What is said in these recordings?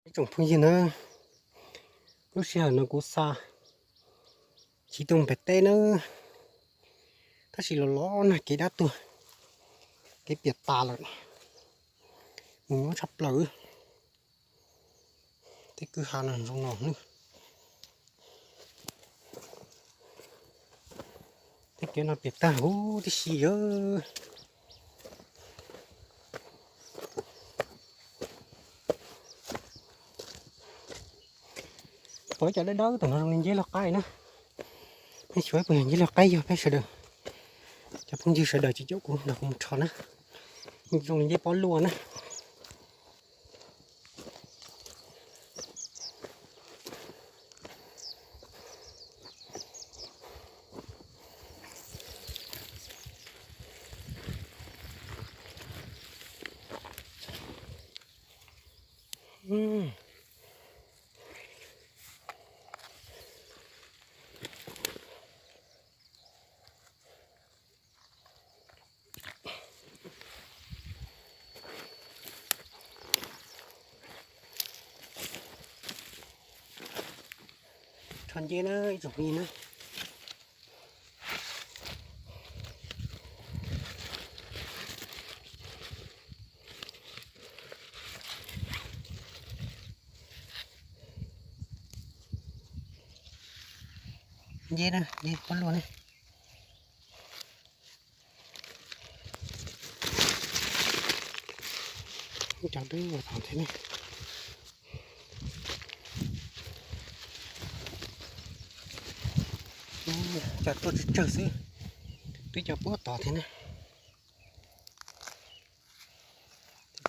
Tsoom phooj ywg na, lub sij hawm no kuv xa chiv tuaj pem teb na, tab sis los los nag kev dab tuag, kev piam tas lawm, mus nyuaj tshaj plaws. Tej kwj ha no zoo no nawb. Tej kev no piam tag huv tib si yog. Pom ib co dawb dawb tom no zoo li nceb laug qaib na. Nej xyuas puas yog nceb laug qaib? Yog peb sawv daws, cov phooj ywg sawv daws tsis caum kuv nrog kuv mus rho na. Zoo li nceb pob luaj na. Rho nceb na ib tsoom phooj ywg na. Nceb na, nceb pob luaj ne. Cov dub ua tod thiab ne. Cov tuaj tsawg tsawg xwb, twb cov puab tod thiab na.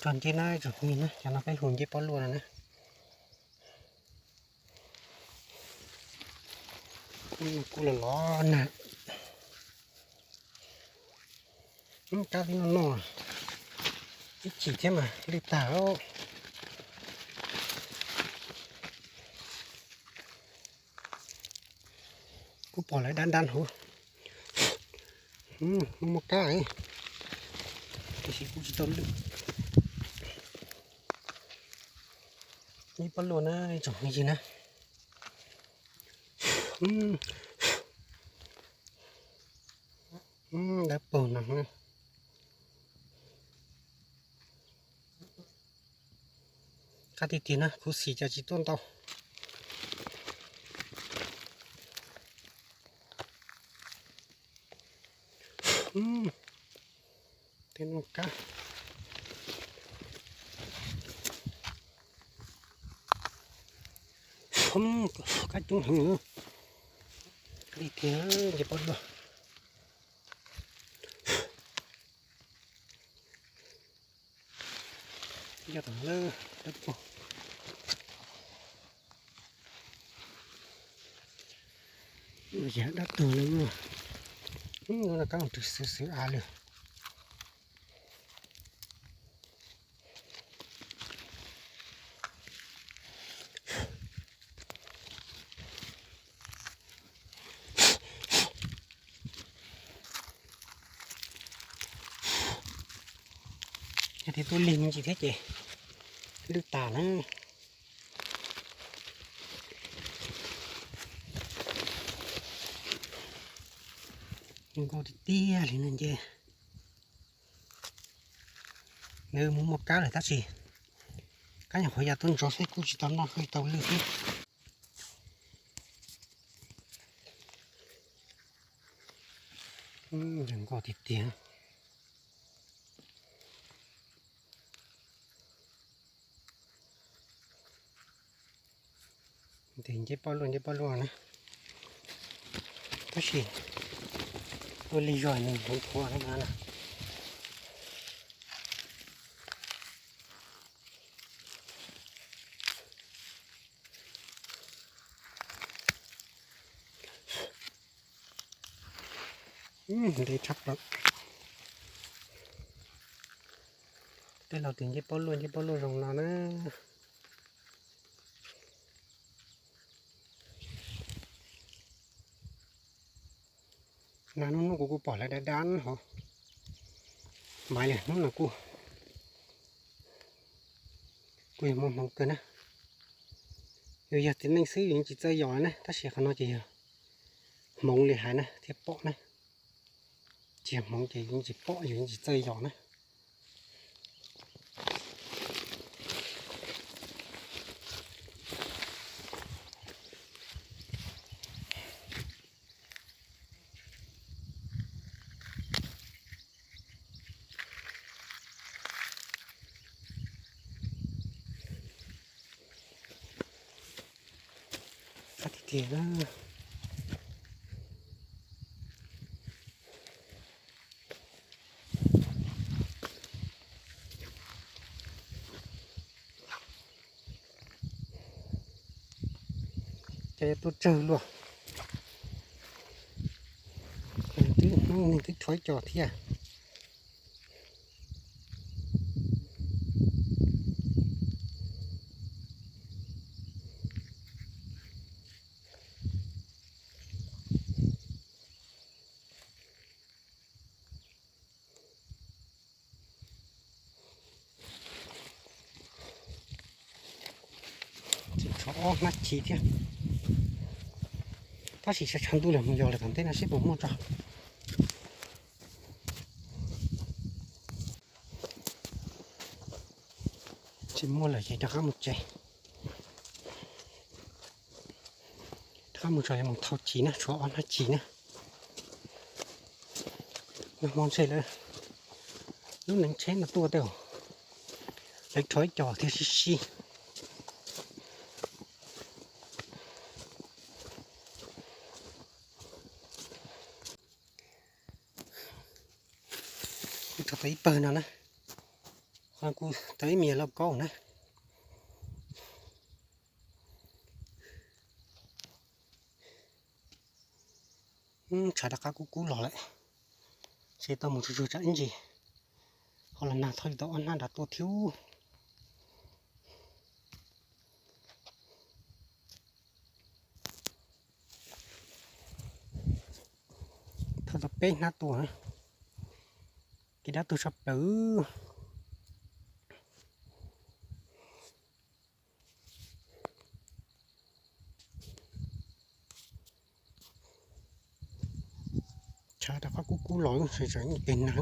Rho nceb na tsoom phooj ywg na, cov no peb hu nceb pob luaj no na. Kuj los los nag. Kab li no no, ib chim thiab mas lwj tag. Kuj pom lawv dab dab huv. Muaj muaj kab, tiam sis kuj tsis tau lwj. Nceb pob luaj na tsoom phooj ywg na. Dawb paug no. Qab tiag tiag na, khuv xim cas tsis tuaj ntau. Tej no kab, kab coob heev. Qab tiag tiag, nceb pob luaj. Yog tom lawm, dawb paug. Yog dab tuag no, no kab mus rwg xwv xwv av lawm. Yog tias tuaj lig me ntsis thiab ces lwj tas na. Nkauj tiag tiag li no ces nws mus muaj kab lawm tab sis kab nyuam qhuav ya tuaj ntsoov xwb, kuj tsis tau noj kuj tsis tau lwj xwb. Nkauj tiag tiag. Tes nceb pob luaj, nceb pob luaj na, tab sis ua li zog nws nthuav nthuav na. Ntev tshaj plaws. Tej laus tias nceb pob luaj, nceb pob luaj zoo no na. Nag hnub no kuv kuj pom lawv dab dab hov. Mas yog hnub no kuj, kuj yog muaj hmoo kawg na. Yus yog txiv neej xwb yus yeej tsis txawj yos na, tab sis qhov no ces yog hmoov li hais na thiaj pom na. Tsis yog hmoov ces yus yeej tsis pom, yus yeej tsis txawj yos na. Qab tiag tiag na. Ces yuav tuaj tsawg luaj. Twb hnub neeg twb rho ib co thiab. Tseem tshuav ob hnab chiv thiab. Tab sis tshav tshav ntuj los mus yos lawm tom ntej no seb puas muaj tso. Tsis muaj lawm ces rov qab mus tsev. Rov qab mus tso, mus thau chiv na, tshuav ob hnab chiv na. Nag hmo ntshe lawv lub neev tsheb no tuaj tej, lawv rho ib co thiab sib sib. Kuv rho tau ib pawg no na, qhov kuv tau ib me nyuam lauj kaub na. Tshav rov qab kub kub los lawm, ntshe tau mus tsuag tsuag tsam ib ntsis ho los nag thauj li tau ob hnab nrad tuaj thiab. Thauj tau peb hnab tuaj, kev dab tuag tshaj plaws. Tshav rov qab kub kub los lub sawv tsees ib pes nag.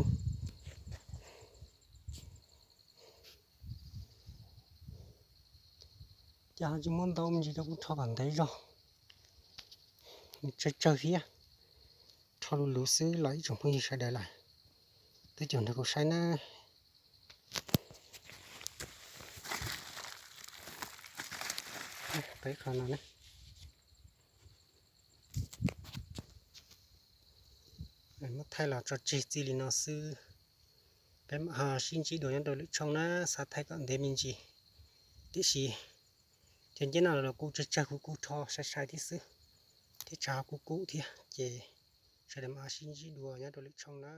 Ces ho tsis muab ntau me ntsis rau kuv rho kom ntev zog, tsawg tsawg thiab. Rho luv luv xwb los ib tsoom phooj ywg sawv daws lawm, twb caum nrog kuv saib na. Peb qhov no ne, muab thaij los tso tseg txij li no xwb. Peb mam ho sib ntsib dua nyob rau lwm tshooj na, xav thaij kom ntev me ntsis. Tiam sis cov nceb no los kuj tsawg tsawg kuv kuj rho sai sai thiab xwb, thiab tshav kuj kub thiab ces sawv daws mam ho sib ntsib dua nyob rau lwm tshooj na.